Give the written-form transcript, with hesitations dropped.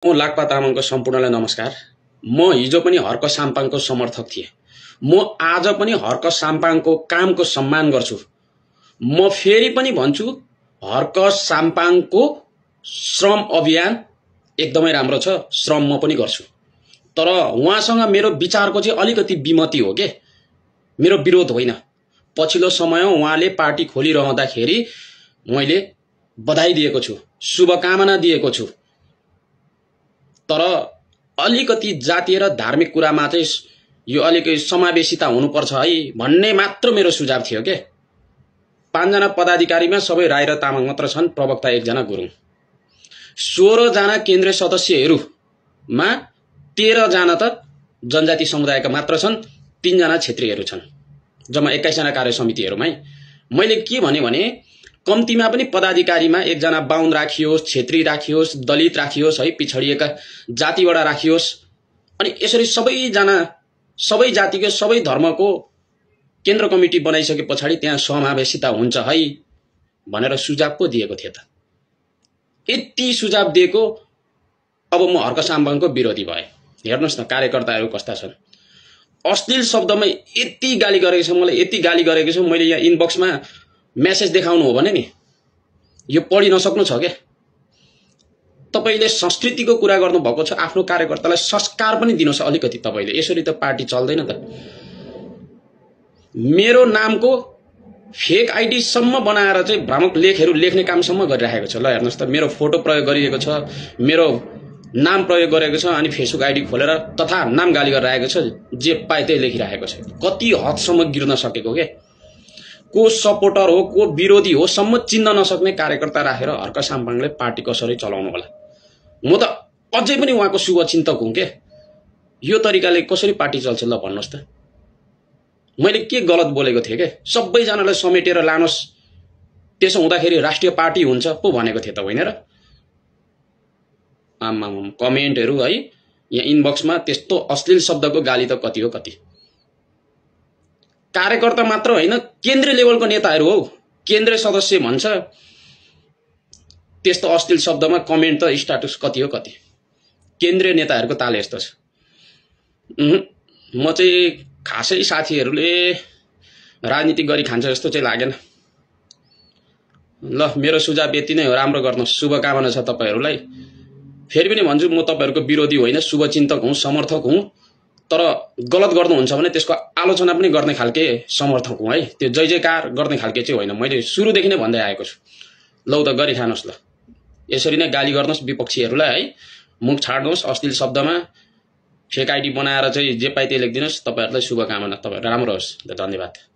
म लाक्पा तामाङको सम्पूर्णलाई नमस्कार। म हिजो पनि हर्क साम्पाङको समर्थक थिएँ। म आज पनि हर्क साम्पाङको कामको सम्मान गर्छु। म फेरि पनि भन्छु, हर्क साम्पाङको श्रम अभियान एकदमै राम्रो छ। श्रम म पनि गर्छु, तर उहाँसँग मेरो विचारको चाहिँ अलिकति विमति हो के, मेरो विरोध होइन। पछिल्लो समय उहाँले पार्टी खोलिरहँदाखेरि मैले बधाई दिएको छु, शुभकामना दिएको छु, तर अलिकति जातीय र धार्मिक कुरामा चाहिँ यो अलिकति समावेशिता हुनुपर्छ है भन्ने मात्र मेरो सुझाव थियो के। 5 जना पदाधिकारीमा सबै राई र तामाङ मात्र छन्, प्रवक्ता 1 जना गुरुङ। 16 जना केन्द्रीय सदस्यहरूमा 13 जना त जनजाति समुदायका मात्र छन्, 3 जना क्षेत्रीयहरू छन्। जम्मा 21 जना कार्य समितिहरूमै मैले के भने कम्तीमा पनि पदाधिकारीमा 1 जना बाहुन राखियोस्, क्षेत्री राखियोस्, दलित राखियोस् है, पिछडिएका जातिबाट राखियोस्। अनि यसरी सबै जातिको सबै धर्मको केन्द्र कमिटी बनाइसके पछाडि त्यहाँ समावेशिता हुन्छ है भनेर सुझाव पो दिएको थिए त। यति सुझाव दिएको अब म हर्क साम्पाङको विरोधी भए। हेर्नुस् न कार्यकर्ताहरू कस्ता छन्। अश्लील शब्दमै यति गाली गरेको छ, मलाई यति गाली गरेको छु। मैले यहाँ इनबक्समा मेसेज देखाउनु हो भने नि यो पढि नसक्नु छ के। तपाईले संस्कृतिको कुरा गर्नु भएको छ, आफ्नो कार्यकर्तालाई संस्कार पनि दिनुस् अलिकति। तपाईले यसरी त पार्टी चल्दैन त। मेरो नामको फेक आईडी सम्म बनाएर चाहिँ भ्रामक लेखहरू लेख्ने कामसम्म गरिरहेको छ। ल हेर्नुस् त, मेरो फोटो प्रयोग गरिएको छ, मेरो नाम प्रयोग गरेको छ, अनि फेसबुक आईडी खोलेर तथा नाम गाली गरिरहेको छ, जे पाए त्यही लेखिरहेको छ। कति हदसम्म गिर्न सकेको के। को सपोर्टर हो को विरोधी हो सम्म चिन्न नसक्ने कार्यकर्ता राखेर हर्क साम्पाङले पार्टी कसरी चलाउनु होला। म त अझै पनि उहाँको शुभचिन्तक हुँ के। यो तरिकाले कसरी पार्टी चल्छ ल भन्नुहोस् त। मैले के गलत बोलेको थिएँ के। सबैजनालाई समेटेर लानुहोस्, त्यसो हुँदाखेरि राष्ट्रिय पार्टी हुन्छ पो भनेको थिएँ त होइन र। आमाम कमेन्टहरू है, यहाँ इनबक्समा त्यस्तो अश्लील शब्दको गाली त कति हो कति। कार्यकर्ता मात्र होइन, केन्द्रीय लेभलको नेताहरू हो, केन्द्रीय सदस्य भन्छ, त्यस्तो अश्लील शब्दमा कमेन्ट त स्ट्याटस कति हो कति। केन्द्रीय नेताहरूको ताल यस्तो छ। म चाहिँ खासै साथीहरूले राजनीति गरी खान्छ जस्तो चाहिँ लागेन। ल मेरो सुझाव यति नै हो, राम्रो गर्नुहोस्, शुभकामना छ तपाईहरूलाई। फेरि पनि भन्छु, म तपाईहरूको विरोधी होइन, शुभचिन्तक हुँ, समर्थक हुँ, तर गलत गर्नुहुन्छ भने त्यसको आलोचना पनि गर्ने खालके समर्थक हुँ है। त्यो जय जयकार गर्ने खालके चाहिँ होइन। मैले सुरुदेखि नै भन्दै आएको छु। लौ त गरी खानुहोस् ल। यसरी नै गाली गर्नुहोस् विपक्षीहरूलाई है, मुख छाड्नुहोस् अश्लील शब्दमा, फेक आईडी बनाएर चाहिँ जे पाए त्यही लेखिदिनुहोस्। तपाईहरूलाई शुभकामना, तपाईहरु राम्रो होस्। धन्यवाद।